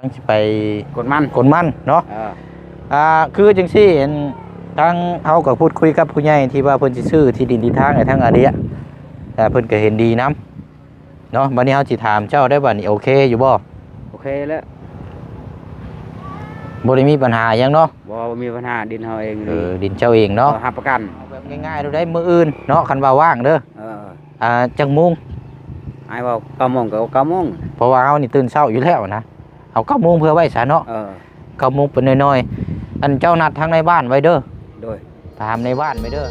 ຍັງຊິໄປກົນມັນ ກົນມັນເນາະ. ເອີ ອ່າ ຄືຈັ່ງຊີ້ ອັນ ທາງເຮົາກໍພູດຄຸຍກັບຜູ້ໃຫຍ່ທີ່ວ່າເພິ່ນຊິຊື້ທີ່ດິນທີ່ທາງໃຫ້ທາງອາເດຍ ແຕ່ເພິ່ນກໍເຫັນດີນຳເນາະ. ບັດນີ້ເຮົາຊິຖາມເຈົ້າໄດ້ ບັດນີ້ໂອເຄຢູ່ບໍ່? ໂອເຄແລ້ວ ບໍ່ໄດ້ມີບັນຫາຫຍັງເນາະ? ບໍ່ ບໍ່ມີບັນຫາ ດິນເຮົາເອງ. ເອີ ດິນເຈົ້າເອງເນາະ ເຮົາຮັບປະກັນ. ເອົາແບບງ່າຍໆໂລດໄດ໋ ມື້ອື່ນເນາະ ຄັນວ່າວ່າງເດີ. ເອີ ອ່າ ຈັກໂມງ? ອ້າຍເວົ້າເກົ້າໂມງກໍເກົ້າໂມງ ເພາະວ່າເຮົານີ້ຕື່ນເຊົ້າຢູ່ແລ້ວນະ. ເອົາເກົ້າໂມງເພື່ອໄວ້ຊະເນາະ. ເອີ ເກົ້າໂມງເປັນໜ້ອຍໆ. ອັນ ເຈົ້ານັດທາງນາຍບ້ານໄວ້ເດີ. ໂດຍ ຖາມນາຍບ້ານໄວ້ເດີ.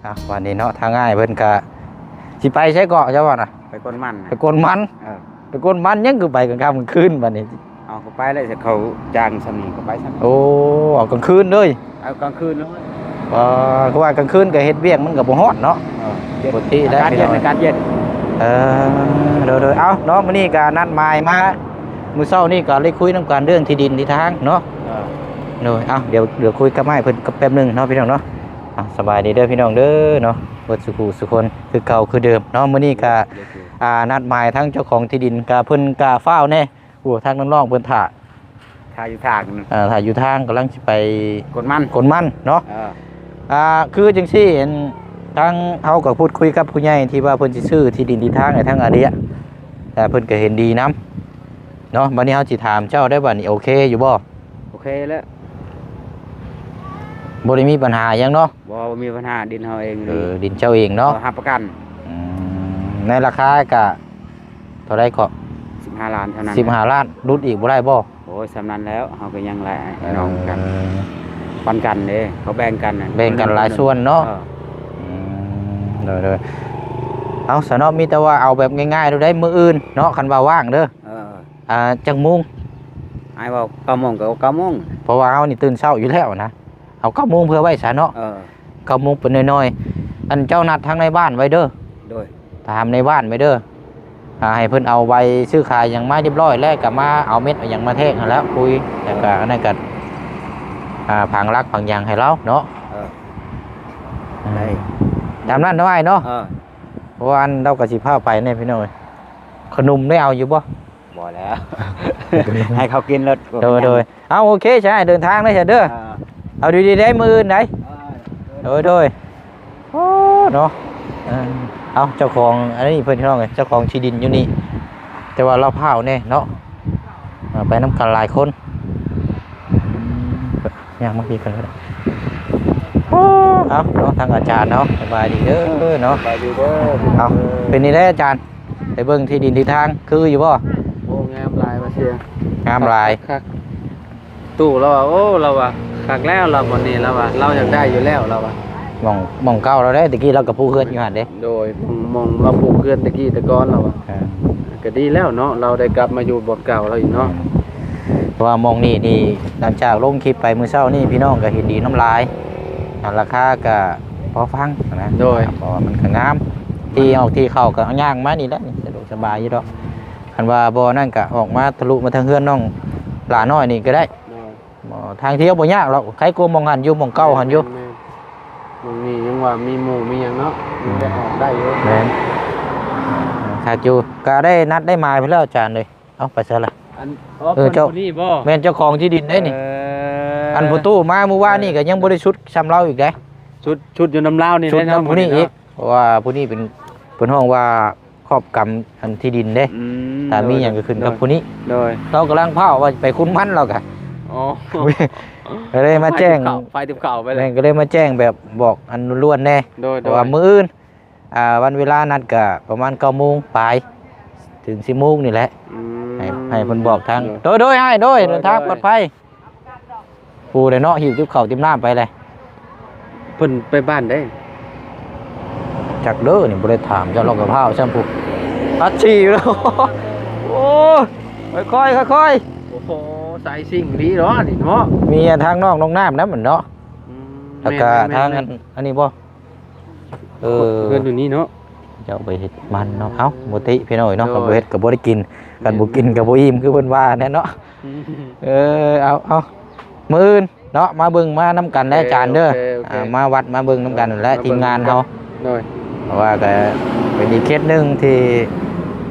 ອ່ະ ວັນນີ້ເນາະ ທາງອ້າຍເພິ່ນກະຊິໄປໃສເກາະ ເຈົ້າວ່ານະ? ໄປກົນມັນນະ ໄປກົນມັນ. ເອີ ໄປກົນມັນ ຍັງຄືໄປກາງຄ່ຳກາງຄືນບັດນີ້? ເອົາ ກໍໄປແລ້ວ ເຂົາຈ້າງຊ່ຳນີ້ກໍໄປຊ່ຳນີ້. ໂອ້ ເອົາກາງຄືນເລີຍ? ເອົາກາງຄືນເລີຍ. ເອີ ຄືວ່າກາງຄືນກໍເຮັດວຽກມັນກໍບໍ່ຮອດເນາະ. ເອີ ປົກກະຕິແລ້ວ ອາກາດເຢັນ ອາກາດເຢັນ. ເອີ ໂດຍໆ. ເອົາເນາະ ມື້ນີ້ກໍນັດໝາຍມາ ມື້ເຊົ້ານີ້ກໍໄດ້ຄຸຍນຳກັນເລື່ອງທີ່ດິນທີ່ທາງເນາະ. ເອີ ໂດຍ ເອົາ ດຽວ ດຽວຄຸຍກັບອ້າຍເພິ່ນກັບແປັບໜຶ່ງເນາະ ພີ່ນ້ອງເນາະ. ອ່ະ ສະບາຍດີເດີພີ່ນ້ອງເດີເນາະ ເບິດສູ່ຜູ້ສູ່ຄົນຄືເກົ່າຄືເດີມເນາະ. ມື້ນີ້ກະ ໂອເຄ ອ່າ ນັດໝາຍທາງເຈົ້າຂອງທີ່ດິນ ກະເພິ່ນກະຟ້າວແດ່. ໂອ້ ທາງນ້ອງໆເພິ່ນຖ້າ ຖ້າຢູ່ທາງ ເອີ ຖ້າຢູ່ທາງ ກຳລັງຊິໄປກົນມັນ ກົນມັນເນາະ. ເອີ ອ່າ ຄືຈັ່ງຊີ້ ອັນ ທາງເຮົາກໍພູດຄຸຍກັບຜູ້ໃຫຍ່ທີ່ວ່າເພິ່ນຊິຊື້ທີ່ດິນທີ່ທາງໃຫ້ທາງອາເດຍ ແຕ່ເພິ່ນກໍເຫັນດີນຳເນາະ. ບັດນີ້ເຮົາຊິຖາມເຈົ້າໄດ້ ບັດນີ້ໂອເຄຢູ່ບໍ່? ໂອເຄແລ້ວ ບໍ່ໄດ້ມີບັນຫາຫຍັງເນາະ? ບໍ່ ບໍ່ມີບັນຫາ ດິນເຮົາເອງ. ເອີ ດິນເຈົ້າເອງເນາະ ເຮົາຮັບປະກັນ. ອືມ ໃນລາຄາກະເທົ່າໃດເກາະ? ສິບຫ້າລ້ານເທົ່ານັ້ນ. ສິບຫ້າລ້ານ ຫຼຸດອີກບໍ່ໄດ້ບໍ່? ໂອ້ຍ ສ່ຳນັ້ນແລ້ວ ເຮົາກໍຍັງຫຼາຍ ເອີ ນ້ອງກັນ ປັນກັນເດ້ ເຂົາແບ່ງກັນນະ ແບ່ງກັນຫຼາຍສ່ວນເນາະ. ເອີ ອືມ ໂດຍໆ. ເອົາຊະເນາະ ມີແຕ່ວ່າເອົາແບບງ່າຍໆໂລດໄດ໋ ມື້ອື່ນເນາະ ຄັນວ່າວ່າງເດີ. ເອີ ອ່າ ຈັກໂມງ? ອ້າຍເວົ້າເກົ້າໂມງກໍເກົ້າໂມງ ເພາະວ່າເຮົານີ້ຕື່ນເຊົ້າຢູ່ແລ້ວນະ. ເອົາເກົ້າໂມງເພື່ອໄວ້ຊະເນາະ. ເອີ ເກົ້າໂມງເປັນໜ້ອຍໆ. ອັນ ເຈົ້ານັດທາງນາຍບ້ານໄວ້ເດີ. ໂດຍ ຖາມນາຍບ້ານໄວ້ເດີ ອ່າ ໃຫ້ເພິ່ນເອົາໃບຊື້ຂາຍຫຍັງມາຮຽບຮ້ອຍ ແລ້ວກໍມາເອົາເມັດເອົາຫຍັງມາແທກຫັ້ນແຫຼະ ປຸ໋ຍ ແລ້ວກໍອັນນັ້ນກໍ ອ່າ ຝັງຫຼັກຝັງຫຍັງໃຫ້ລາວເນາະ. ເອີ ໄດ້ ຕາມນັ້ນເນາະອ້າຍເນາະ. ເອີ ເພາະວ່າອັນ ລາວກໍຊິພາໄປແດ່ພີ່ນ້ອງເອີຍ. ຂະໜົມໄດ້ເອົາຢູ່ບໍ່? ບໍ່ແລ້ວ ໃຫ້ເຂົາກິນໂລດ. ໂດຍໆ. ເອົາ ໂອເຄ ໃຊ້ເດີນທາງເດີ ເດີ. ເອີ ເອົາດີໆເດີ ມື້ອື່ນໃດ໋. ເອີ ໂດຍໆ. ໂອ້ ເນາະ ເອີ ເອົາ ເຈົ້າຂອງອັນນີ້ເພິ່ນ ພີ່ນ້ອງເອີຍ ເຈົ້າຂອງທີ່ດິນຢູ່ນີ້ ແຕ່ວ່າລາວພ້າວແດ່ເນາະ. ເອີ ໄປນຳກັນຫຼາຍຄົນ. ອືມ ຍ່າງມາພີ້ກ່ອນກໍໄດ້. ໂອ້ ເອົາເນາະ ທາງອາຈານເນາະ ສະບາຍດີເດີເນາະ. ສະບາຍດີເດີ. ເອົາ ເປັນນີ້ແຫຼະອາຈານ ໄປເບິ່ງທີ່ດິນທີ່ທາງຄືຢູ່ບໍ່? ໂອ້ ງາມຫຼາຍວ່າເຊຍ ງາມຫຼາຍ. ຄັກໆ ຕູ້ລາວວ່າ ໂອ້ ລາວວ່າ ຄັກແລ້ວ ລາວບ່ອນນີ້ ລາວວ່າ ລາວຢາກໄດ້ຢູ່ແລ້ວ ລາວວ່າ. ໝ່ອງ ໝ່ອງເກົ່າລາວເດ້ ຕະກີ້ລາວກໍປູກເຮືອນຢູ່ຫັ້ນເດ້. ໂດຍ ໝ່ອງ ໝ່ອງລາວປູກເຮືອນຕະກີ້ແຕ່ກ່ອນລາວວ່າ. ເອີ ກໍດີແລ້ວເນາະ ລາວໄດ້ກັບມາຢູ່ບ່ອນເກົ່າລາວອີກເນາະ. ເອີ ເພາະວ່າໝ່ອງນີ້ນີ້ ຫຼັງຈາກລົງຄລິບໄປມື້ເຊົ້ານີ້ ພີ່ນ້ອງກໍເຫັນດີນຳຫຼາຍ ອ່າ ລາຄາກໍພໍຟັງນະ. ໂດຍ ເພາະວ່າມັນກໍງາມ ທີ່ອອກທີ່ເຂົ້າກໍຍ່າງມານີ້ແຫຼະ ນີ້ສະດວກສະບາຍຢູ່ດອກ. ຄັນວ່າບໍ່ນັ້ນກໍອອກມາທະລຸມາທາງເຮືອນນ້ອງຫຼ້ານ້ອຍນີ້ກໍໄດ້. ໂດຍ ບໍ່ ທາງທ່ຽວບໍ່ຍາກດອກ ໃຄກວ່າໝ່ອງຫັ້ນຢູ່ໝ່ອງເກົ່າຫັ້ນຢູ່. ແມ່ນໆ ໝ່ອງນີ້ຍັງວ່າມີໝູ່ມີຫຍັງເນາະ ຍັງໄດ້ອອກໄດ້ຢູ່. ແມ່ນ ຄັກຢູ່ ກະໄດ້ນັດໄດ້ໝາຍໄປແລ້ວອາຈານເອີຍ. ເອົາ ໄປໃສລະ? ອັນ ເອີ ເຈົ້າ ຜູ້ນີ້ບໍ່? ແມ່ນ ເຈົ້າຂອງທີ່ດິນເດ້ນີ້. ເອີ ອັນຜູ້ຕູ້ມາມື້ວານນີ້ກໍຍັງບໍ່ໄດ້ຊຸດຊ່ຳລາວອີກເດ້. ຊຸດ ຊຸດຢູ່ນຳລາວນີ້ແຫຼະເນາະ ຜູ້ນີ້ອີກ ເພາະວ່າຜູ້ນີ້ເປັນ ເພິ່ນຮ້ອງວ່າ ຄອບກຳອັນທີ່ດິນເດ້. ອືມ ຖ້າມີຫຍັງກໍຂຶ້ນກັບຜູ້ນີ້. ໂດຍ ລາວກຳລັງພ້າວວ່າໄປຂຸດມັນລາວກະ. ອໍ ກໍເລີຍມາແຈ້ງ ໄຟຕິບເຂົ້າ ໄຟຕິບເຂົ້າໄປເລີຍ. ແມ່ນ ກໍເລີຍມາແຈ້ງແບບບອກອັນດ່ວນແດ່. ໂດຍໆ ເພາະວ່າມື້ອື່ນ ອ່າ ວັນເວລານັດກະປະມານເກົ້າໂມງປາຍເຖິງສິບໂມງນີ້ແຫຼະ. ອືມ ໃຫ້ ໃຫ້ເພິ່ນບອກທາງ. ໂດຍ ໂດຍ ໂດຍ ອ້າຍ ໂດຍ ໂດຍ ເດີນທາງປອດໄພ. ໂດຍ ຜູ້ໃດເນາະ ຫິ້ວຕິບເຂົ້າຕິບນ້ຳໄປແຫຼະ. ເພິ່ນໄປບ້ານໃດ? ຈັກເດີ ນີ້ບໍ່ໄດ້ຖາມເຈົ້າ ລາວກໍພ້າວຊ້ຳພຸ້ນ ອັດສີ້ຢູ່ແລ້ວ. ໂອ້ຍ ຄ່ອຍໆ ຄ່ອຍໆ. ໂອ້ໂຫ ສາຍຊິງອີ່ຫຼີເນາະນີ້ເນາະ. ມີທາງນອກນ້ອງນ້ຳນຳເນາະ. ອືມ ແລ້ວກໍ ແມ່ນໆໆ ທາງອັນ ອັນນີ້ບໍ່? ເອີ ເຮືອນຢູ່ນີ້ເນາະ. ເຈົ້າໄປເຮັດມັນເນາະ. ເອົ້າ ບໍ່ຕິພີ່ນ້ອງເອີຍເນາະ. ໂດຍ ຄັນບໍ່ເຮັດກໍບໍ່ໄດ້ກິນ ຄັນບໍ່ກິນກໍບໍ່ອີ່ມ ຄືເພິ່ນວ່າແຫຼະເນາະ. ອືມ ເອີ ເອົາ ເອົາ ມື້ອື່ນເນາະ ມາເບິ່ງມານຳກັນແຫຼະ ໂອເຄ ອາຈານເດີ. ໂອເຄ ໂອເຄ ອ່າ ມາວັດມາເບິ່ງນຳກັນແຫຼະ ໂດຍ ທີມງານເຮົາ. ໂດຍ ເພາະວ່າກໍເປັນອີກເຂດໜຶ່ງທີ່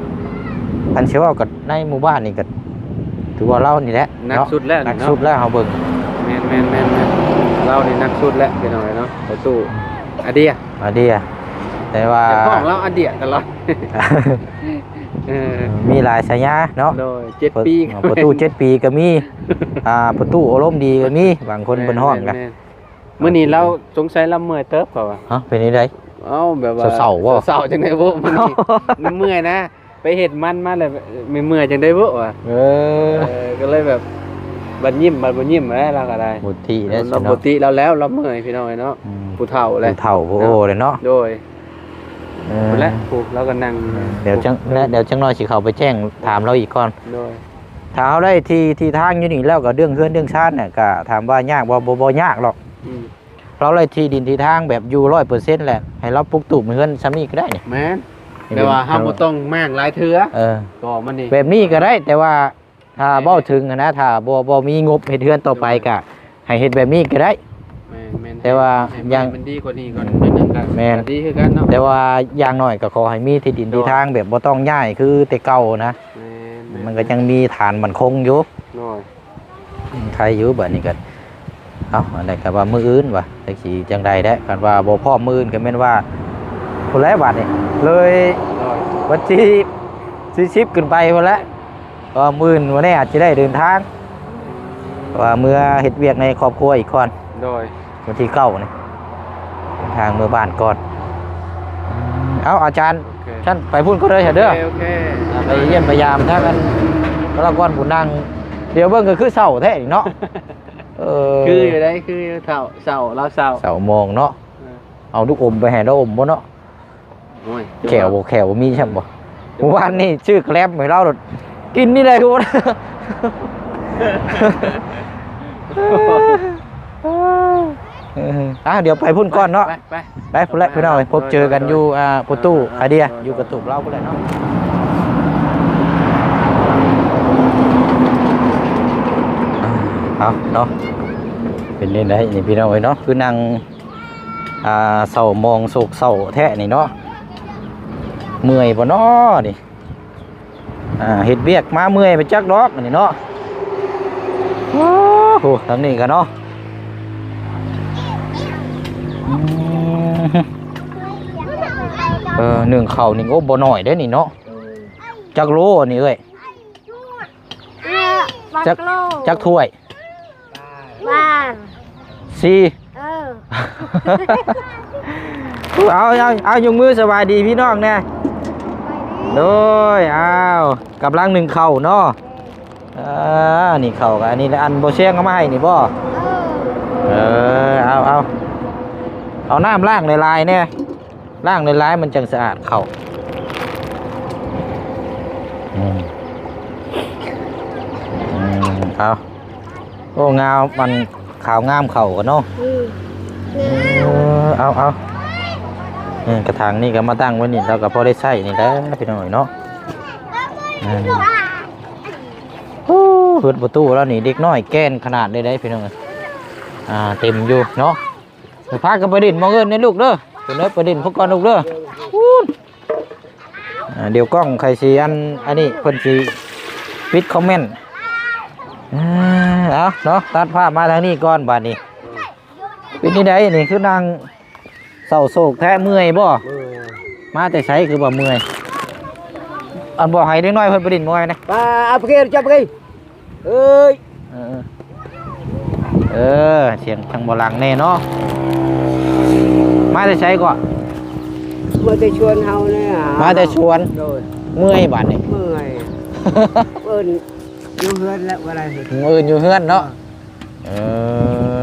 ຄັນຊິເວົ້າກັບໃນໝູ່ບ້ານນີ້ກໍຖືວ່າລາວນີ້ແຫຼະ ໜັກສຸດແລ້ວ ເນາະ ໜັກສຸດແລ້ວ ເຮົາເບິ່ງ. ແມ່ນໆໆໆ ລາວນີ້ໜັກສຸດແລ້ວພີ່ນ້ອງເອີຍເນາະ. ປະຕູອາເດຍ ອາເດຍ ແຕ່ວ່າ ແຕ່ຂອງລາວອາເດຍຕະຫຼອດ. ເອີ ມີຫຼາຍສາຍາເນາະ. ໂດຍ ເຈັດປີ ປະຕູເຈັດປີກໍມີ ອ່າ ປະຕູອາລົມດີກໍມີ ບາງຄົນເພິ່ນຮ້ອງກັນ. ແມ່ນໆ ມື້ນີ້ລາວສົງໄສລາວເມື່ອຍເຕີບ ເຂົາວ່າ. ຮະ ເປັນຈັ່ງໃດ? ເອົ້າ ແບບວ່າເຊົາໆບໍ່? ເຊົາໆ ຈັ່ງໃດບໍ່? ມື້ນີ້ເມື່ອຍນະ ໄປເຮັດມັນມາແລ້ວເມື່ອຍຈັ່ງໃດບໍ່ວ່າ. ເອີ ເອີ ກໍເລີຍແບບບັດຍິ້ມບັດບໍ່ຍິ້ມແຫຼະ ລາວກໍໄດ້. ບໍ່ຕິແລ້ວ ລາວບໍ່ຕິລາວແລ້ວ ລາວເມື່ອຍພີ່ນ້ອງເອີຍເນາະ. ອືມ ຜູ້ເຖົ້າແຫຼະ ຜູ້ເຖົ້າຜູ້ໂອແຫຼະເນາະ. ໂດຍ ເອີ ພຸ້ນແຫຼະ ຜູ້ລາວກໍນັ່ງ. ເອີ ດຽວຈັ່ງ ດຽວຈັກໜ່ອຍຊິເຂົ້າໄປແຈ້ງຖາມລາວອີກກ່ອນ. ໂດຍ ຖ້າເຮົາໄດ້ທີ່ ທີ່ທາງຢູ່ນີ້ແລ້ວ ກໍເລື່ອງເຮືອນເລື່ອງຊານນີ້ ກໍຖາມວ່າຍາກບໍ່? ບໍ່ ບໍ່ຍາກຫຼອກ. ອືມ ເຮົາໄດ້ທີ່ດິນທີ່ທາງແບບຢູ່ຮ້ອຍເປີເຊັນແຫຼະ ໃຫ້ລາວປຸກຕູບເຮືອນຊ່ຳນີ້ກໍໄດ້ນີ້. ແມ່ນ ແຕ່ວ່າເຮົາບໍ່ຕ້ອງມ້າງຫຼາຍເທື່ອ. ເອີ ກໍມັນນີ້ ແບບນີ້ກໍໄດ້ ແຕ່ວ່າຖ້າເວົ້າເຖິງຫັ້ນນະ ຖ້າບໍ່ ບໍ່ມີງົບເຮັດເຮືອນຕໍ່ໄປ ໂດຍ ກໍໃຫ້ເຮັດແບບນີ້ກໍໄດ້. ແມ່ນໆ ແຕ່ວ່າຢ່າງ ໃຫ້ມັນດີກວ່ານີ້ກ່ອນໜ້ອຍໜຶ່ງກໍ ແມ່ນ ກໍດີຄືກັນເນາະ. ແຕ່ວ່າຢ່າງໜ້ອຍກໍຂໍໃຫ້ມີທີ່ດິນ ໂດຍ ທີ່ທາງແບບບໍ່ຕ້ອງຍ້າຍຄືແຕ່ເກົ່ານະ. ແມ່ນໆ ມັນກໍຍັງມີຖານໝັ້ນຄົງຢູ່. ໂດຍ ອືມ ໄຄຢູ່. ບາດນີ້ກໍ ເອົ້າ ອັນໃດກໍວ່າມື້ອື່ນວ່າ ຈັກຊິຈັ່ງໃດແຫຼະ. ຄັນວ່າບໍ່ພ້ອມມື້ອື່ນກໍແມ່ນວ່າ ພຸ້ນແຫຼະບາດນີ້ ເລີຍ ໂດຍ ວັນທີສີ່ສິບຂຶ້ນໄປພຸ້ນແຫຼະ. ກໍມື້ອື່ນ ມື້ນີ້ອາດຈະໄດ້ເດີນທາງ ເພາະວ່າເມືອເຮັດວຽກໃນຄອບຄົວອີກກ່ອນ. ໂດຍ ວັນທີເກົ້ານີ້ເດີນທາງເມືອບ້ານກ່ອນ. ເອົ້າ ອາຈານ ໂອເຄ ຊັ້ນໄປພຸ້ນກໍໄດ້ເດີ. ໂອເຄ ໂອເຄ ໄປຢ້ຽມໄປຢາມທາງອັນ ພະລາກອນບຸນນັ່ງ ດຽວເບິ່ງກໍຄືເຖົ້າແທ້ນີ້ເນາະ. ເອີ ຄືຢູ່ໃດ ຄືຢູ່ເຖົ້າ ເຖົ້າ ລາວເຖົ້າ ເຖົ້າມອງເນາະ. ເອີ ເອົາລູກອົມໄປໃຫ້ລາວອົມບໍ່ເນາະ? ໂອ້ຍ ແຂວບໍ່ ແຂວບໍ່ມີຊ້ຳບໍ່? ມື້ວານນີ້ຊື້ແກລັບໃຫ້ລາວ ກິນນີ້ແຫຼະທຸກຄົນ. ອ່າ ດຽວໄປພຸ້ນກ່ອນເນາະ. ໄປ ໄປ ໄປພຸ້ນແຫຼະພີ່ນ້ອງ. ໂດຍ ໂດຍ ພົບເຈີກັນຢູ່ ອ່າ ປະຕູ ອ່າ ອາເດຍ ໂດຍ ຢູ່ກະຕູບລາວພຸ້ນແຫຼະເນາະ. ເອົາເນາະ ເປັນຈັ່ງໃດນີ້ພີ່ນ້ອງເອີຍເນາະ ຄືນັ່ງ ອ່າ ເສົ້າໝອງໂສກເສົ້າແທ້ນີ້ເນາະ. ເມື່ອຍບໍ່ນໍນີ້? ອ່າ ເຮັດວຽກມາເມື່ອຍໄປຈັກດອກອັນນີ້ເນາະ. ໂອ້ໂຫ ທາງນີ້ກໍເນາະ ອືມ ເອີ ໜຶ້ງເຂົ້ານີ້ ໂອ້ ບໍ່ໜ້ອຍເດ້ນີ້ເນາະ. ຈັກໂລອັນນີ້ເອີຍ? ຈັກ ຈັກໂລ? ຈັກຖ້ວຍ? ວ່າງ ສີ່ ເອີ ເອົາ ເອົາ ເອົາ ຍົກມືສະບາຍດີພີ່ນ້ອງແດ່. ໂດຍ ອ້າວ ກຳລັງໜຶ້ງເຂົ້າເນາະ. ເອີ ນີ້ເຂົ້າກະອັນນີ້ແຫຼະ ອັນບໍ່ແຊງເອົາມາໃຫ້ນີ້ບໍ່? ເອີ ເອີ ເອົາ ເອົາ ເອົານ້ຳລ້າງຫຼາຍໆແດ່. ລ້າງຫຼາຍໆ ມັນຈັ່ງສະອາດເຂົ້າ. ອືມ ອືມ ເອົາ ໂອ້ ງາມ ມັນຂາວງາມເຂົ້າກັນເນາະ. ອືມ ເອີ ເອົາ ເອົາ ເອີ ກະຖາງນີ້ກໍມາຕັ້ງໄວ້ນີ້ ແລ້ວກໍພໍໄດ້ໃຊ້ນີ້ແຫຼະພີ່ນ້ອງເນາະ. ອືມ ໂອ້ ເຮືອນປະຕູລາວນີ້ ເດັກນ້ອຍແກ່ນຂະໜາດເລີຍເດ້ພີ່ນ້ອງເອີຍ. ອ່າ ເຕັມຢູ່ເນາະ. ພາກັນໄປຫຼິ້ນໝ່ອງອື່ນເດີລູກເດີ. ເດີໄປຫຼິ້ນພຸ້ນກ່ອນລູກເດີ. ພຸ້ນ ອ່າ ດຽວກ້ອງຂ້ອຍຊິອັນ ອັນນີ້ເພິ່ນຊິປິດຄອມເມັນ. ອ່າ ເອົາເນາະ ຕັດພາບມາທາງນີ້ກ່ອນບາດນີ້. ເປັນຈັ່ງໃດນີ້ ຄືນັ່ງເສົ້າໂສກແທ້ ເມື່ອຍບໍ່? ເມື່ອຍ. ມາແຕ່ໃສຄືວ່າເມື່ອຍ? ອັນບໍ່ໃຫ້ເດັກນ້ອຍເພິ່ນໄປຫຼິ້ນມວຍນະ. ປາ ເອົາໄປກິນ ຈັບໄປກິນ. ເອີຍ ເອີ ເອີ ສຽງທາງບໍ່ຫຼັງແນ່ເນາະ. ມາແຕ່ໃສເກາະ? ມາແຕ່ສວນເຮົານີ້. ມາແຕ່ສວນ. ໂດຍ. ເມື່ອຍບາດນີ້. ເມື່ອຍ. ເອີ້ນຢູ່ເຮືອນແລ້ວກໍໄດ້. ມື້ອື່ນຢູ່ເຮືອນເນາະ. ເອີ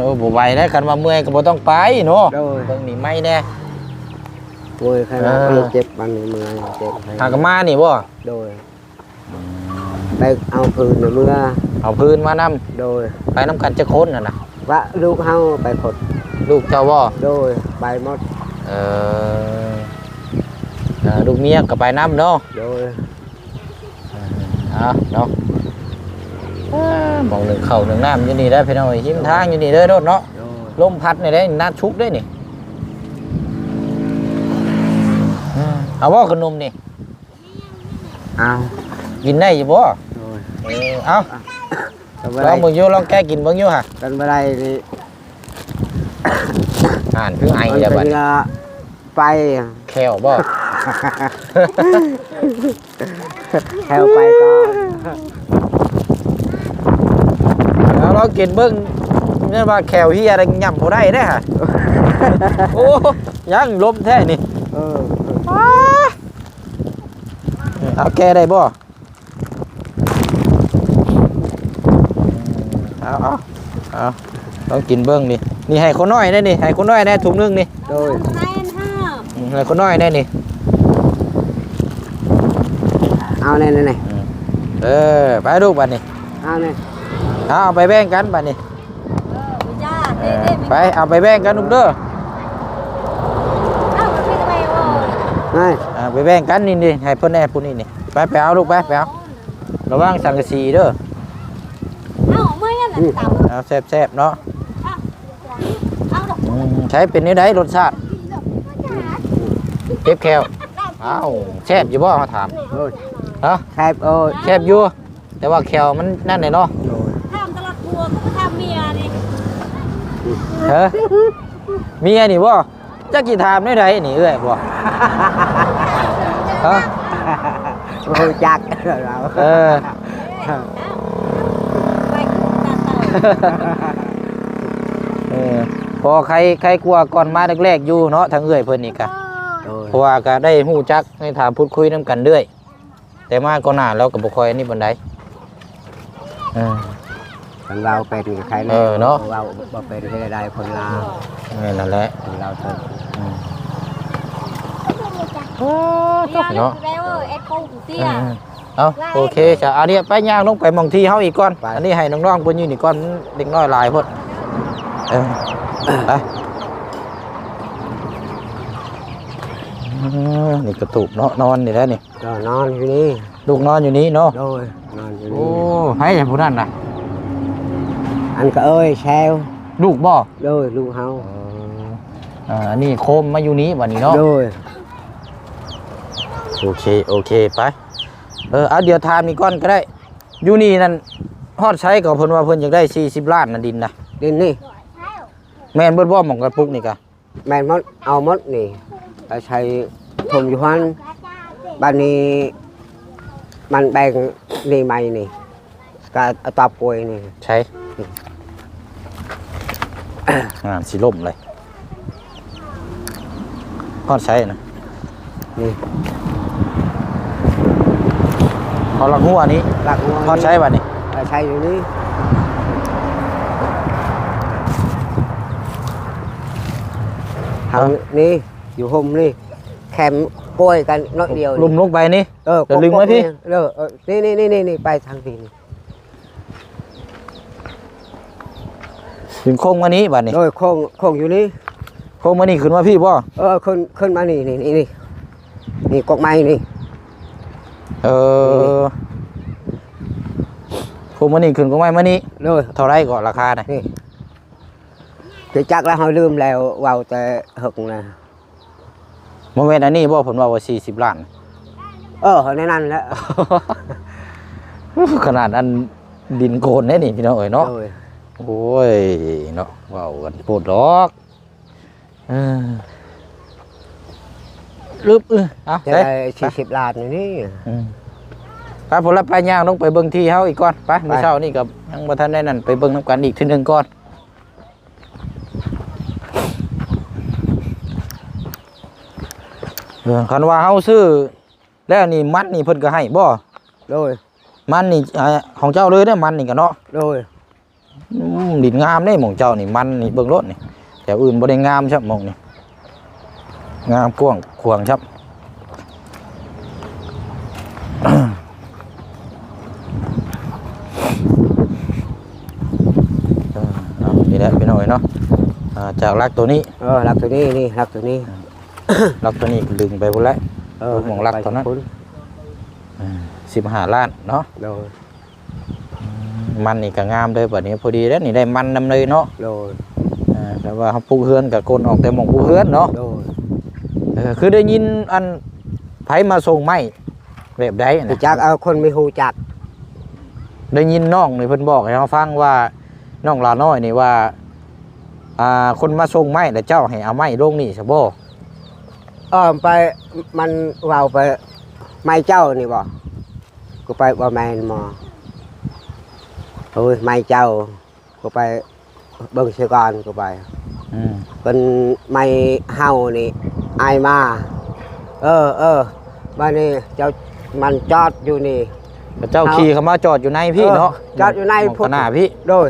ໂອ້ ບໍ່ໄຫວແລ້ວ ຄັນວ່າເມື່ອຍກໍບໍ່ຕ້ອງໄປເນາະ. ໂດຍ. ເບິ່ງນີ້ໄມ້ແດ່. ໂອ້ຍ ຂະໜາດ ເອີ ເຈັບປານນີ້ ເມື່ອຍ ເຈັບ. ຫາກໍມານີ້ບໍ່? ໂດຍ. ອືມ ໄປເອົາຟືນນະເມືອ. ເອົາຟືນມານຳ. ໂດຍ. ໄປນຳກັນຈັກຄົນຫັ້ນນະ? ວ່າລູກເຮົາໄປຄົນ. ລູກເຈົ້າບໍ່? ໂດຍ ໄປໝົດ. ເອີ ອ່າ ລູກເມຍກໍໄປນຳເນາະ. ໂດຍ. ອ່າ ເອົາເນາະ ອ່າ ໝ່ອງໜຶ້ງເຂົ້າໜຶ້ງນ້ຳຢູ່ນີ້ແຫຼະພີ່ນ້ອງເອີຍ ຮິມທາງຢູ່ນີ້ເດີໂລດເນາະ. ໂດຍ. ລົມພັດນີ້ເດ້ ນາຊຸກເດ້ນີ້. ອືມ ເອົາບໍ່ຂະໜົມນີ້? ເອົາ. ກິນໄດ້ຢູ່ບໍ່? ໂດຍ. ເອີ ເອົາ ລອງເບິ່ງຢູ່ ລອງແກະກິນເບິ່ງຢູ່ຫະ. ກັນບໍ່ໄດ້ນີ້ ອ່ານຄືໄອແລ້ວບັດນີ້. ໄປແຂ້ວບໍ່? ແຂ້ວໄປກ່ອນ. ເອົາ ລອງກິນເບິ່ງ ແມ່ນວ່າແຂ້ວເຮຍໄດ້ ຫຍ້ຳບໍ່ໄດ້ເດ້ຫະ. ໂອ້ ຍັງລົມແທ້ນີ້. ເອີ ເອົາແກະໄດ້ບໍ່? ເອົາ ເອົາ ເອົາ ລອງກິນເບິ່ງນີ້. ນີ້ໃຫ້ຄົນນ້ອຍແດ່ນີ້ ໃຫ້ຄົນນ້ອຍແດ່ ຖົງໜຶ່ງນີ້. ໂດຍ. ອືມ ໃຫ້ຄົນນ້ອຍແດ່ນີ້. ເອົາແນ່ໆ ອືມ ເອີ ໄປລູກບັດນີ້. ເອົາແນ່ ເອົາ ເອົາໄປແບ່ງກັນບັດນີ້. ເອີ ໄປ ເອົາໄປແບ່ງກັນລູກເດີ. ເອົາ ເອົາໄປແບ່ງກັນນີ້ ນີ້ ໃຫ້ເພິ່ນແດ່ຜູ້ນີ້ນີ້. ໄປ ໄປເອົາລູກ ໄປ ໄປເອົາ. ລະວັງສັງກະສີເດີ. ເອົາ ເມື່ອຍນັ້ນ ອືມ ຕຳ ເອົາແຊບໆເນາະ. ເອົາ ເອົາດອກ ອືມ ໃຊ້ເປັນແນວໃດລົດຊາດ? ເຈັບແຂ້ວ. ເອົາ ແຊບຢູ່ບໍ່ ເຮົາຖາມ? ໂອ້ຍ ຮະ? ແຊບ ໂອ້ຍ ແຊບຢູ່ ແຕ່ວ່າແຂ້ວມັນນັ້ນແຫຼະເນາະ. ໂດຍ. ຖາມຕະຫຼອດຜົວ ກໍບໍ່ຖາມເມຍນີ້. ເອີ ເມຍນີ້ບໍ່? ຈັກຊິຖາມແນວໃດນີ້ເອື້ອຍບໍ່? ຮະ? ບໍ່ຮູ້ຈັກລາວ. ເອີ ເອີ ພໍໃຄ ໃຄກວ່າກ່ອນມາແລກໆຢູ່ເນາະ ທາງເອື້ອຍເພິ່ນນີ້ກະ. ໂດຍ. ເພາະວ່າກະໄດ້ຮູ້ຈັກ ໄດ້ຖາມພູດຄຸຍນຳກັນເລື້ອຍ. ແຕ່ມາກ່ອນໜ້າລາວກໍບໍ່ຄ່ອຍອັນນີ້ປານໃດ. ເອີ ຄັນເວົ້າເປັນກໍໃຄແນ່. ເອີ ເນາະ ເວົ້າບໍ່ເປັນເຮັດໃດຄົນລາວ. ແມ່ນນັ້ນແຫຼະ ຄົນລາວເຖິງ. ອືມ ໂອ້ ເນາະ ເອີ ເອົາ ໂອເຄ ຊະ ອັນນີ້ໄປຍ່າງລົງໄປໝ່ອງທີ່ເຮົາອີກກ່ອນ. ໄປ. ອັນນີ້ໃຫ້ນ້ອງໆເພິ່ນຢູ່ນີ້ກ່ອນ ເດັກນ້ອຍຫຼາຍໂພດ. ເອີ ໄປ. ເອີ ນີ້ກະຕູບເນາະ ນອນນີ້ແຫຼະນີ້. ກໍນອນຢູ່ນີ້ ລູກນອນຢູ່ນີ້ເນາະ. ໂດຍ ນອນຢູ່ນີ້. ໂອ້ ໃຜຜູ້ນັ້ນນະ? ອັນກະເອີຍແຊວ. ລູກບໍ່? ໂດຍ ລູກເຮົາ. ເອີ ອັນນີ້ໂຄມມາຢູ່ນີ້ບັດນີ້ເນາະ. ໂດຍ. ໂອເຄ ໂອເຄ ໄປ. ເອີ ເອົາ ດຽວຖາມອີກກ່ອນກໍໄດ້ ຢູ່ນີ້ນັ້ນຮອດໃສກໍ ເພິ່ນວ່າເພິ່ນຢາກໄດ້ສີ່ສິບລ້ານນະ ດິນນະ? ດິນນີ້ ແມ່ນເບິດບໍ່ ໝ່ອງກະປຸກນີ້ກະ? ແມ່ນໝົດ ເອົາໝົດນີ້ ໄປໃສ່ຖົມຢູ່ຫັ້ນ. ບາດນີ້ມັນແບ່ງນີ້ໃໝ່ນີ້ ກະເອົາຕອບໂກຍນີ້. ໃສ? ງານຊິລົ້ມເລີຍ. ຮອດໃສນະ? ນີ້ ເອົາຫຼັກຫົວນີ້ ຫຼັກຫົວນີ້. ຮອດໃສບາດນີ້? ເອົາໃສ່ຢູ່ນີ້ ເອົາ ນີ້ ຢູ່ຮົ່ມນີ້ ແຄມໂກຍກັນໜ້ອຍດຽວນີ້ ລຸ່ມລົງໄປນີ້. ເອີ ແລ້ວດຶງມາພີ້. ເອີ ເອີ ນີ້ໆ ໄປທາງພີ້ນີ້. ດຶງໂຄ້ງມານີ້ບາດນີ້. ໂດຍ ໂຄ້ງ ໂຄ້ງຢູ່ນີ້ ໂຄ້ງມານີ້ ຂຶ້ນມາພີ້ບໍ່? ເອີ ຂຶ້ນ ຂຶ້ນມານີ້ ນີ້ ນີ້ ນີ້ ນີ້ກົກໄມ້ນີ້. ເອີ ໂຄ້ງມານີ້ ຂຶ້ນກົກໄມ້ມານີ້. ໂດຍ. ເທົ່າໃດເກາະລາຄານະ? ນີ້ ຈັກລະ ເຮົາລືມແລ້ວ ເວົ້າແຕ່ເຫິງນະ. ບໍ່ແມ່ນອັນນີ້ບໍ່ ເພິ່ນເວົ້າວ່າສີ່ສິບລ້ານ? ເອີ ແນວນັ້ນແຫຼະ. ຂະໜາດອັນດິນໂກນເດ້ນີ້ ພີ່ນ້ອງເອີຍເນາະ. ໂດຍ. ໂອ້ຍເນາະ ເວົ້າກັນໂພດດອກ. ເອີ ລຶບ ເອົາ ຈະໄດ້ສີ່ສິບລ້ານນີ້. ອືມ ໄປພຸ້ນລະ ໄປຍ່າງລົງໄປເບິ່ງທີ່ເຮົາອີກກ່ອນ. ໄປ ໄປ ມື້ເຊົ້ານີ້ກໍຍັງບໍ່ທັນໄດ້ນັ້ນ ໄປເບິ່ງນຳກັນອີກເທື່ອໜຶ່ງກ່ອນ. ເອີ ຄັນວ່າເຮົາຊື້ແລ້ວນີ້ ມັນນີ້ເພິ່ນກໍໃຫ້ບໍ່? ໂດຍ. ມັນນີ້ ອາ ຂອງເຈົ້າເລີຍເດ້ ມັນນີ້ກໍເນາະ. ໂດຍ. ອືມ ດິນງາມເດ້ໝ່ອງເຈົ້ານີ້ ມັນນີ້ ເບິ່ງໂລດນີ້ ແຖວອື່ນບໍ່ໄດ້ງາມຊ້ຳໝ່ອງນີ້. ງາມກວ້າງຂວາງຄັບ. ເອີ ເອົາ ນີ້ແຫຼະພີ່ນ້ອງເອີຍເນາະ. ອ່າ ຈາກຫຼັກໂຕນີ້ ເອີ ຫຼັກໂຕນີ້ ນີ້ ຫຼັກໂຕນີ້ ຫຼັກໂຕນີ້ດຶງໄປພຸ້ນແຫຼະ. ເອີ ໝ່ອງຫຼັກເທົ່ານັ້ນ ເອີ ສິບຫ້າລ້ານເນາະ. ໂດຍ ອືມ ມັນນີ້ກໍງາມເລີຍ ບັດນີ້ພໍດີແລ້ວນີ້ ໄດ້ມັນນຳເລີຍເນາະ. ໂດຍ ເອີ ແຕ່ວ່າເຮົາປຸກເຮືອນກໍກົນອອກແຕ່ໝ່ອງປຸກເຮືອນເນາະ. ໂດຍ ເອີ ຄືໄດ້ຍິນອັນ ໃຜມາສົ່ງໄມ້ແບບໃດນະ? ຮູ້ຈັກ ເອົາ ຄົນມີຮູ້ຈັກ. ໄດ້ຍິນນ້ອງນີ້ເພິ່ນບອກໃຫ້ເຮົາຟັງວ່າ ນ້ອງຫຼ້ານ້ອຍນີ້ວ່າ ອ່າ ຄົນມາສົ່ງໄມ້ ແລ້ວເຈົ້າໃຫ້ເອົາໄມ້ລົງນີ້ຊະບໍ? ເອີ ໄປ ມັນເວົ້າໄປ ໄມ້ເຈົ້ານີ້ບໍ? ກູໄປ ບໍ່ແມ່ນໝໍ. ໂອ້ຍ ໄມ້ເຈົ້າ ກູໄປເບິ່ງຊະກ່ອນ ກູໄປ. ອືມ ເພິ່ນ ໄມ້ເຮົານີ້ ອ້າຍມາ. ເອີ ເອີ ບາດນີ້ເຈົ້າ ມັນຈອດຢູ່ນີ້ ເຂົາເຈົ້າຂີ່ເຂົ້າມາຈອດຢູ່ໃນພີ້ເນາະ ເອີ ຈອດຢູ່ໃນພຸ້ນ ໜ້າພີ້. ໂດຍ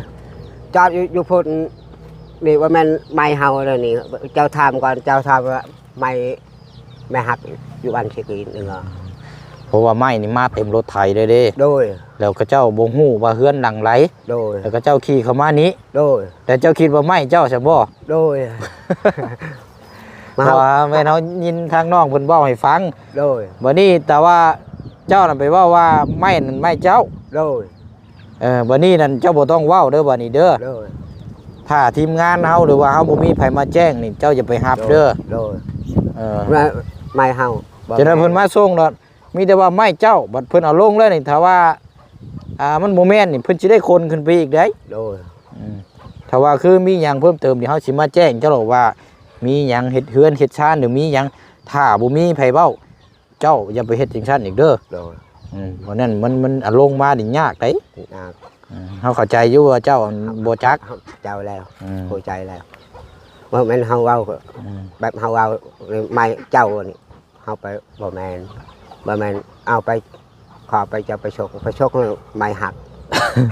ຈອດຢູ່ ຢູ່ພຸ້ນ. ນີ້ບໍ່ແມ່ນໄມ້ເຮົາເດີນີ້ ເຈົ້າຖາມກ່ອນ ເຈົ້າຖາມວ່າໄມ້ ໄມ້ຫັກຢູ່ບ້ານຊິກີນນີ້ເນາະ. ເພາະວ່າໄມ້ນີ້ມາເຕັມລົດໄຖເລີຍເດ້. ໂດຍ ແລ້ວເຂົາເຈົ້າບໍ່ຮູ້ວ່າເຮືອນຫຼັງໃດ. ໂດຍ ແລ້ວເຂົາເຈົ້າຂີ່ເຂົ້າມານີ້. ໂດຍ ແຕ່ເຈົ້າຄິດວ່າໄມ້ເຈົ້າຊະບໍ? ໂດຍ ເພາະວ່າແມ່ນເຮົາຍິນທາງນ້ອງເພິ່ນເວົ້າໃຫ້ຟັງ. ໂດຍ ບັດນີ້ແຕ່ວ່າເຈົ້ານະໄປເວົ້າວ່າໄມ້ນັ້ນໄມ້ເຈົ້າ. ໂດຍ ເອີ ບັດນີ້ນັ້ນເຈົ້າບໍ່ຕ້ອງເວົ້າເດີ ບັດນີ້ເດີ. ໂດຍ ຖ້າທີມງານເຮົາ ຫຼືວ່າເຮົາບໍ່ມີໃຜມາແຈ້ງນີ້ ເຈົ້າຢ່າໄປຮັບເດີ. ໂດຍ ໂດຍ ເອີ ໄມ້ເຮົາ ຈະໄດ້ເພິ່ນມາສົ່ງດອກ ມີແຕ່ວ່າໄມ້ເຈົ້າ ບັດເພິ່ນເອົາລົງແລ້ວນີ້ ຖ້າວ່າ ອ່າ ມັນບໍ່ແມ່ນນີ້ ເພິ່ນຊິໄດ້ຂົນຂຶ້ນໄປອີກໄດ໋. ໂດຍ ອືມ ຖ້າວ່າຄືມີຫຍັງເພີ່ມເຕີມນີ້ ເຮົາຊິມາແຈ້ງເຈົ້າດອກວ່າ ມີຫຍັງເຮັດເຮືອນເຮັດຊານ ຫຼືມີຫຍັງ ຖ້າບໍ່ມີໃຜເວົ້າ ເຈົ້າຢ່າໄປເຮັດຈັ່ງຊັ້ນອີກເດີ. ໂດຍ ອືມ ເພາະນັ້ນມັນ ມັນ ອາ ລົງມານີ້ຍາກໄດ໋. ຍາກ ອືມ ເຮົາເຂົ້າໃຈຢູ່ວ່າເຈົ້າ ອັນ ບໍ່ຈັກ ເຈົ້າແລ້ວ ອືມ ເຂົ້າໃຈແລ້ວ ບໍ່ແມ່ນເຮົາເວົ້າ ອືມ ແບບເຮົາເວົ້າ ໄມ້ເຈົ້ານີ້ ເຮົາໄປ ບໍ່ແມ່ນ ບໍ່ແມ່ນເອົາໄປ ຂໍໄປ ເຈົ້າໄປຊົກ ໄປຊົກໄມ້ຫັກ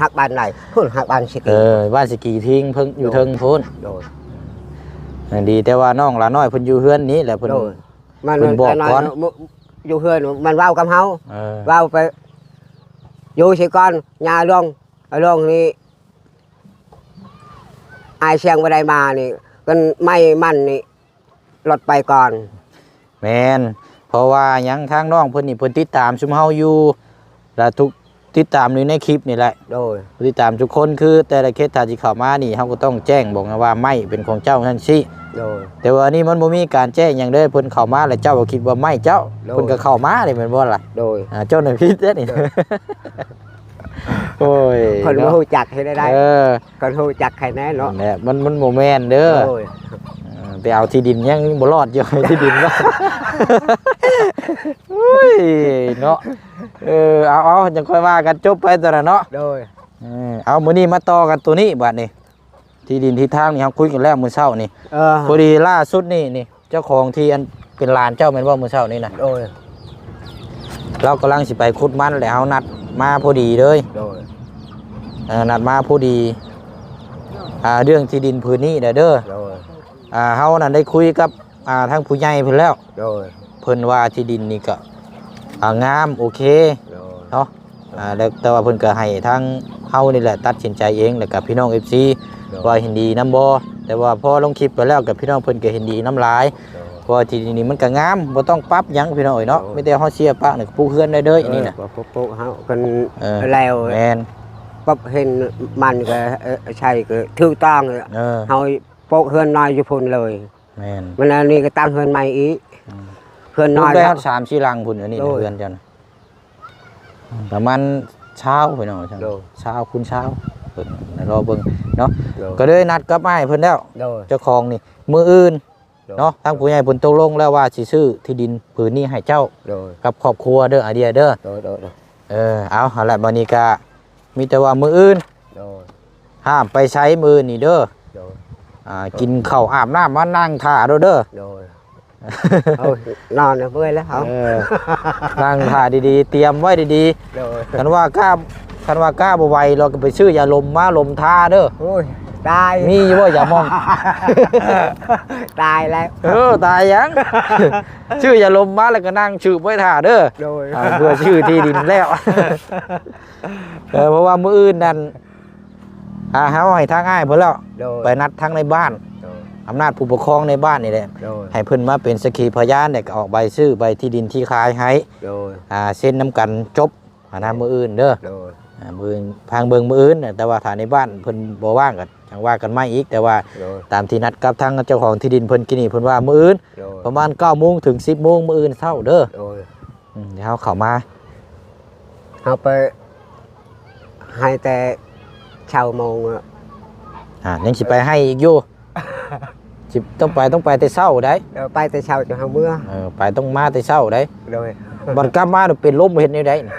ຫັກບ້ານໃດພຸ້ນ ຫັກບ້ານຊິກີ. ເອີ ບ້ານຊິກີທິງເພິ່ນຢູ່ເທິງພຸ້ນ. ໂດຍ ເອີ ດີແຕ່ວ່ານ້ອງຫຼ້ານ້ອຍເພິ່ນຢູ່ເຮືອນນີ້ແຫຼະ ເພິ່ນ ໂດຍ ມັນ ເພິ່ນບອກກ່ອນ ຢູ່ເຮືອນມັນເວົ້າກັບເຮົາ. ເອີ ເວົ້າໄປ ຢູ່ຊິກ່ອນ ຢ່າລົງ ລົງນີ້ ອ້າຍຊຽງບໍ່ໄດ້ມານີ້ ກັນໄມ້ມັນນີ້ ລົດໄປກ່ອນ. ແມ່ນ ເພາະວ່າຫຍັງ ທາງນ້ອງເພິ່ນນີ້ ເພິ່ນຕິດຕາມຊຸມເຮົາຢູ່ ແລະ ທຸກ ຕິດຕາມຢູ່ໃນຄລິບນີ້ແຫຼະ. ໂດຍ ຕິດຕາມທຸກຄົນ ຄືແຕ່ລະເຂດ ຖ້າຊິເຂົ້າມານີ້ ເຮົາກໍຕ້ອງແຈ້ງບອກນະວ່າ ໄມ້ເປັນຂອງເຈົ້າ ຊັ້ນຊີ້. ໂດຍ ແຕ່ວ່ານີ້ມັນບໍ່ມີການແຈ້ງຫຍັງເລີຍ ເພິ່ນເຂົ້າມາແລ້ວ ເຈົ້າກໍຄິດວ່າໄມ້ເຈົ້າ. ໂດຍ ເພິ່ນກໍເຂົ້າມາເດ້ ແມ່ນບໍ່ລະ? ໂດຍ ອ່າ ເຈົ້ານັ້ນຜິດເດ້ນີ້. ໂດຍ ໂອ້ຍ ເພິ່ນບໍ່ ເນາະ ຮູ້ຈັກເຮັດໄດ້. ເອີ ຄັນຮູ້ຈັກໃຄແນ່ເນາະ ນັ້ນແຫຼະ ມັນ ມັນບໍ່ແມ່ນເດີ. ໂດຍ ເອີ ໄປເອົາທີ່ດິນຍັງບໍ່ລອດຢູ່ ທີ່ດິນເນາະ. ໂອ້ຍ ເນາະ ເອີ ເອົາ ເອົາ ຈັ່ງຄ່ອຍວ່າກັນ ຈົບໄປຕົວນັ້ນເນາະ. ໂດຍ ເອີ ເອົາ ມື້ນີ້ມາຕໍ່ກັນຕົວນີ້ບາດນີ້ ທີ່ດິນທີ່ທາງນີ້ ເຮົາຄຸຍກັນແລ້ວມື້ເຊົ້ານີ້. ເອີ ພໍດີລ່າສຸດນີ້ນີ້ ເຈົ້າຂອງທີ່ອັນເປັນຫຼານເຈົ້າແມ່ນບໍ່ ມື້ເຊົ້ານີ້ນະ? ໂດຍ ລາວກຳລັງຊິໄປຂຸດມັນ ແລ້ວເຮົານັດມາພໍດີເລີຍ. ໂດຍ ເອີ ນັດມາພໍດີ ອ່າ ເລື່ອງທີ່ດິນຜືນນີ້ແຫຼະເດີ. ໂດຍ ອ່າ ເຮົານັ້ນໄດ້ຄຸຍກັບ ອ່າ ທາງຜູ້ໃຫຍ່ເພິ່ນແລ້ວ. ໂດຍ ເພິ່ນວ່າທີ່ດິນນີ້ກໍ ອ່າ ງາມ ໂອເຄ. ໂດຍ ເນາະ ອ່າ ແລ້ວແຕ່ວ່າເພິ່ນກໍໃຫ້ທາງເຮົານີ້ແຫຼະຕັດສິນໃຈເອງ ແລ້ວກໍພີ່ນ້ອງເອັຟຊີ ໂດຍ ວ່າເຫັນດີນຳບໍ່. ແຕ່ວ່າພໍລົງຄລິບໄປແລ້ວ ກໍພີ່ນ້ອງເພິ່ນກໍເຫັນດີນຳຫຼາຍ. ໂດຍ ເພາະວ່າທີ່ນີ້ມັນກໍງາມ ບໍ່ຕ້ອງປັບຫຍັງພີ່ນ້ອງເອີຍເນາະ. ໂດຍ ມີແຕ່ເຮົາເສຍປາກນີ້ກໍປຸກເຮືອນໄດ້ເລີຍ ເອີ ອັນນີ້ນະ ປຸກ ປຸກ ເຮົາກັນ ເອີ ແລ້ວ ແມ່ນ ປັບເຫັນມັນກໍ ເອີ ໃສ່ກໍຖືກຕ້ອງ. ເອີ ເຮົາປຸກເຮືອນນ້ອຍຢູ່ພຸ້ນເລີຍ. ແມ່ນ ມັນອັນນີ້ກໍຕັ້ງເຮືອນໃໝ່ອີກ. ອືມ ເຮືອນນ້ອຍ ປຸກໄດ້ຮອດສາມສີ່ຫຼັງພຸ້ນ. ອັນນີ້ ໂດຍ ເຮືອນເຈົ້ານະ ປະມານຊາວພີ່ນ້ອງ ໂດຍ ຊາວຄູນຊາວ ເບິ່ງ ລໍເບິ່ງເນາະ. ໂດຍ ກໍເລີຍນັດກັບອ້າຍເພິ່ນແລ້ວ. ໂດຍ ເຈົ້າຂອງນີ້ ມື້ອື່ນ ໂດຍ ເນາະ ທາງຜູ້ໃຫຍ່ເພິ່ນຕົກລົງແລ້ວວ່າຊິຊື້ທີ່ດິນຜືນນີ້ໃຫ້ເຈົ້າ ໂດຍ ກັບຄອບຄົວເດີ ອາເດຍເດີ. ໂດຍ ໂດຍ ໂດຍ ເອີ ເອົາ ຫັ້ນແຫຼະ ບັດນີ້ກະມີແຕ່ວ່າມື້ອື່ນ ໂດຍ ຫ້າມໄປໃສມື້ນີ້ເດີ. ໂດຍ ອ່າ ກິນເຂົ້າອາບນ້ຳມານັ່ງຖ້າໂລດເດີ. ໂດຍ ເອົາ ນອນເມື່ອຍແລ້ວ. ເອີ ນັ່ງຖ້າດີໆ ຕຽມໄວ້ດີໆ. ໂດຍ ຄັນວ່າກ້າ ຄັນວ່າກ້າບໍ່ໄຫວ ລາວກໍໄປຊື້ຢາລົມມາລົມທາເດີ. ໂອ້ຍ ຕາຍ ມີຢູ່ບໍ່ຢາໝອງ? ຕາຍແລ້ວ. ເອີ ຕາຍຫຍັງ? ຊື້ຢາລົມມາ ແລ້ວກໍນັ່ງສືບໄວ້ຖ້າເດີ. ໂດຍ ອ່າ ເພື່ອຊື້ທີ່ດິນແລ້ວ. ເອີ ເພາະວ່າມື້ອື່ນນັ້ນ ອ່າ ເຮົາໃຫ້ທາງອ້າຍເພິ່ນແລ້ວ. ໂດຍ ໄປນັດທາງໃນບ້ານ. ໂດຍ ອຳນາດຜູ້ປົກຄອງໃນບ້ານນີ້ແຫຼະ ໂດຍ ໃຫ້ເພິ່ນມາເປັນສັກຂີພະຍານ ແລ້ວກໍອອກໃບຊື້ໃບທີ່ດິນທີ່ຂາຍໃຫ້ ໂດຍ ອ່າ ເຊັນນຳກັນຈົບຫັ້ນນະ ມື້ອື່ນເດີ ໂດຍ ອ່າ ມື້ອື່ນ ຟັງເບິ່ງມື້ອື່ນ ແຕ່ວ່າຖ້າໃນບ້ານເພິ່ນບໍ່ວ່າງກໍຈັ່ງວ່າກັນໃໝ່ອີກ ແຕ່ວ່າ ໂດຍ ຕາມທີ່ນັດກັບທາງເຈົ້າຂອງທີ່ດິນເພິ່ນກີ້ນີ້ ເພິ່ນວ່າມື້ອື່ນ ໂດຍ ປະມານເກົ້າໂມງເຖິງສິບໂມງ ມື້ອື່ນເຊົ້າເດີ ໂດຍ ອືມ ດຽວເຮົາເຂົ້າມາ ເຮົາໄປໃຫ້ແຕ່ເຊົ້າໂມງ ອ່າ ຍັງຊິໄປໃຫ້ອີກຢູ່ ຊິ ຕ້ອງໄປ ຕ້ອງໄປແຕ່ເຊົ້າໃດ ເອີ ໄປແຕ່ເຊົ້າຈັ່ງເຮົາເມືອ ເອີ ໄປຕ້ອງມາແຕ່ເຊົ້າໃດ ໂດຍ ບັດກັບມາເປັນລົມເຮັດແນວໃດນີ້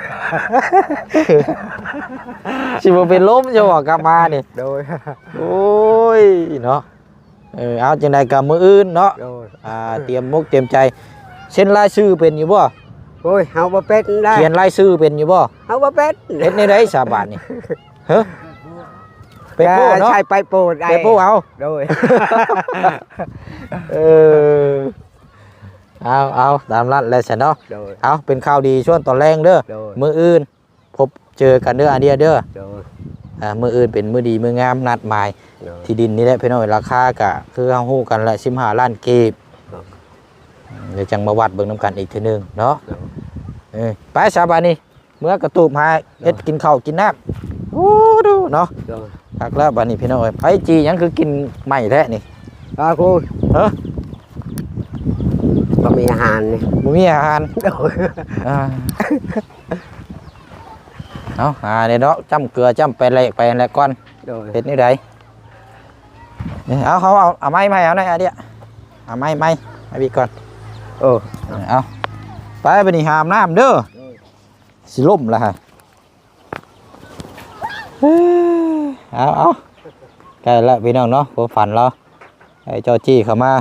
ຊິບໍ່ເປັນລົມຢູ່ບໍ່ກັບມານີ້ ໂດຍ ໂອ້ຍເນາະ ເອີ ເອົາ ຈັ່ງໃດກໍມື້ອື່ນເນາະ ໂດຍ ອ່າ ຕຽມມົກຕຽມໃຈ ເຊັນລາຍຊື່ເປັນຢູ່ບໍ່? ໂອ້ຍ ເຮົາບໍ່ເປັນໄດ໋ ຂຽນລາຍຊື່ເປັນຢູ່ບໍ່? ເຮົາບໍ່ເປັນ ເຮັດແນວໃດສາບາດນີ້ ຮະ ໄປໂປ້ເນາະ ໃຊ້ໄປໂປ້ໄດ້ ໄປໂປ້ເອົາ ໂດຍ ເອີ ເອົາ ເອົາ ຕາມນັ້ນແຫຼະຊັ້ນເນາະ ໂດຍ ເອົາ ເປັນຂ່າວດີຊ່ວງຕອນແລງເດີ ໂດຍ ມື້ອື່ນ ພົບເຈີກັນເດີອາເດຍເດີ ໂດຍ ອ່າ ມື້ອື່ນເປັນມື້ດີມື້ງາມ ນັດໝາຍ ໂດຍ ທີ່ດິນນີ້ແຫຼະພີ່ນ້ອງ ລາຄາກະຄືເຮົາຮູ້ກັນແຫຼະ ສິບຫ້າລ້ານກີບ ໂດຍ ດຽວຈັ່ງມາວັດເບິ່ງນຳກັນອີກເທື່ອໜຶ່ງເນາະ ໂດຍ ເອີ ໄປຊະບາດນີ້ ເມືອກະຕູບຫາເຮັດ ໂດຍ ກິນເຂົ້າກິນນ້ຳ ໂອ້ ດູເນາະ ໂດຍ ຄັກແລ້ວບາດນີ້ພີ່ນ້ອງເອີຍ ໄຜຈີ່ຫຍັງຄືກິນໃໝ່ແທ້ນີ້ ອາ ໂອ້ຍ ຮະ ບໍ່ມີອາຫານນີ້ ບໍ່ມີອາຫານ ໂດຍ ອ່າ ເອົາ ຫາແດ່ເນາະ ຈ້ຳເກືອຈ້ຳໄປແລກໄປຫັ້ນແຫຼະກ່ອນ ໂດຍ ເຮັດແນວໃດ ເອົາ ເຮົາເອົາ ເອົາໄມ້ໃໝ່ເອົາໜ້ອຍອາເດຍ ເອົາໄມ້ໃໝ່ ໄມ້ບີກກ່ອນ ເອີ ເອົາ ໄປບາດນີ້ຫາອາບນ້ຳເດີ ໂດຍ ຊິລົ້ມລະຫະ ເອົາ ເອົາ ໃກ້ລະພີ່ນ້ອງເນາະ ຄວາມຝັນລາວ ໃຫ້ເຈົ້າຈີ້ເຂົ້າມາ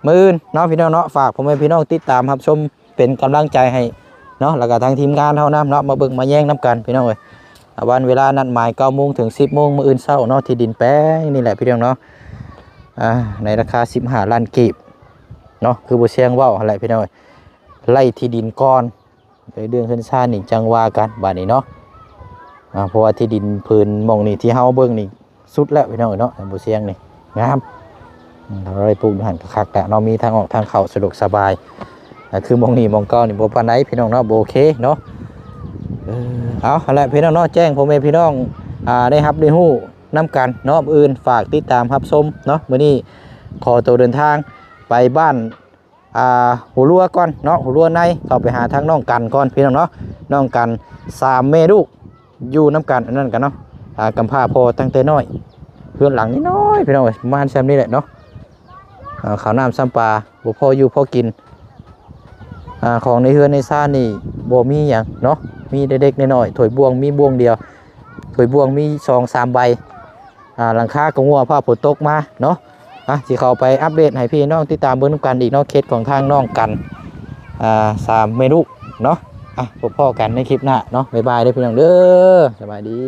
ມື້ອື່ນເນາະພີ່ນ້ອງເນາະ ຝາກພໍ່ແມ່ພີ່ນ້ອງຕິດຕາມຮັບຊົມເປັນກຳລັງໃຈໃຫ້ເນາະ ແລ້ວກໍທາງທີມງານເຮົານຳເນາະ ມາເບິ່ງມາແຍງນຳກັນພີ່ນ້ອງເອີຍ ອ່າ ວັນເວລານັດໝາຍເກົ້າໂມງເຖິງສິບໂມງ ມື້ອື່ນເຊົ້າເນາະ ທີ່ດິນແປງນີ້ແຫຼະພີ່ນ້ອງເນາະ ອ່າ ໃນລາຄາສິບຫ້າລ້ານກີບເນາະ ຄືບໍ່ຊຽງເວົ້າຫັ້ນແຫຼະພີ່ນ້ອງເອີຍ ໄລ່ທີ່ດິນກ່ອນ ໃນເລື່ອງເຮືອນຊານນີ້ຈັ່ງວ່າກັນບາດນີ້ເນາະ ອ່າ ເພາະວ່າທີ່ດິນຜືນໝ່ອງນີ້ທີ່ເຮົາເບິ່ງນີ້ສຸດແລ້ວພີ່ນ້ອງເນາະ ທາງບໍ່ຊຽງນີ້ງາມ ອືມ ຖ້າເຮົາໄດ້ປູກຢູ່ຫັ້ນກໍຄັກແລ້ວເນາະ ມີທາງອອກທາງເຂົ້າສະດວກສະບາຍ ອ່າ ຄືໝ່ອງນີ້ໝ່ອງເກົ່ານີ້ບໍ່ປານໃດພີ່ນ້ອງເນາະ ບໍ່ໂອເຄເນາະ ເອີ ເອົາ ຫັ້ນແຫຼະພີ່ນ້ອງເນາະ ແຈ້ງພໍ່ແມ່ພີ່ນ້ອງ ອ່າ ໄດ້ຮັບໄດ້ຮູ້ນຳກັນເນາະ ມື້ອື່ນຝາກຕິດຕາມຮັບຊົມເນາະ ມື້ນີ້ຂໍໂຕເດີນທາງໄປບ້ານ ອ່າ ຫົວລົວກ່ອນເນາະ ຫົວລົວໃນ ເຂົ້າໄປຫາທາງນ້ອງກັນກ່ອນພີ່ນ້ອງເນາະ ນ້ອງກັນສາມແມ່ລູກຢູ່ນຳກັນ ອັນນັ້ນກັນເນາະ ອ່າ ກຳພ້າພໍ່ຕັ້ງແຕ່ນ້ອຍ ເຮືອນຫຼັງນ້ອຍໆ ພີ່ນ້ອງເອີຍ ປະມານຊ່ຳນີ້ແຫຼະເນາະ ອ່າ ເຂົ້ານ້ຳຊຳປາບໍ່ພໍຢູ່ພໍກິນ ອ່າ ຂອງໃນເຮືອນໃນຊານນີ້ບໍ່ມີຫຍັງເນາະ ມີເລັກໆນ້ອຍໆ ຖ້ວຍບ່ວງມີບ່ວງດຽວ ຖ້ວຍບ່ວງມີສອງສາມໃບ ອ່າ ຫຼັງຄາກໍຮົ່ວ ຟ້າຝົນຕົກມາເນາະ ອ່ະ ຊິເຂົ້າໄປອັບເດດໃຫ້ພີ່ນ້ອງຕິດຕາມເບິ່ງນຳກັນອີກເນາະ ເຂດຂອງທາງນ້ອງກັນ ອ່າ ສາມແມ່ລູກເນາະ ອ່ະ ພົບພໍ້ກັນໃນຄລິບໜ້າເນາະ ບາຍບາຍເດີພີ່ນ້ອງເດີ ສະບາຍດີ.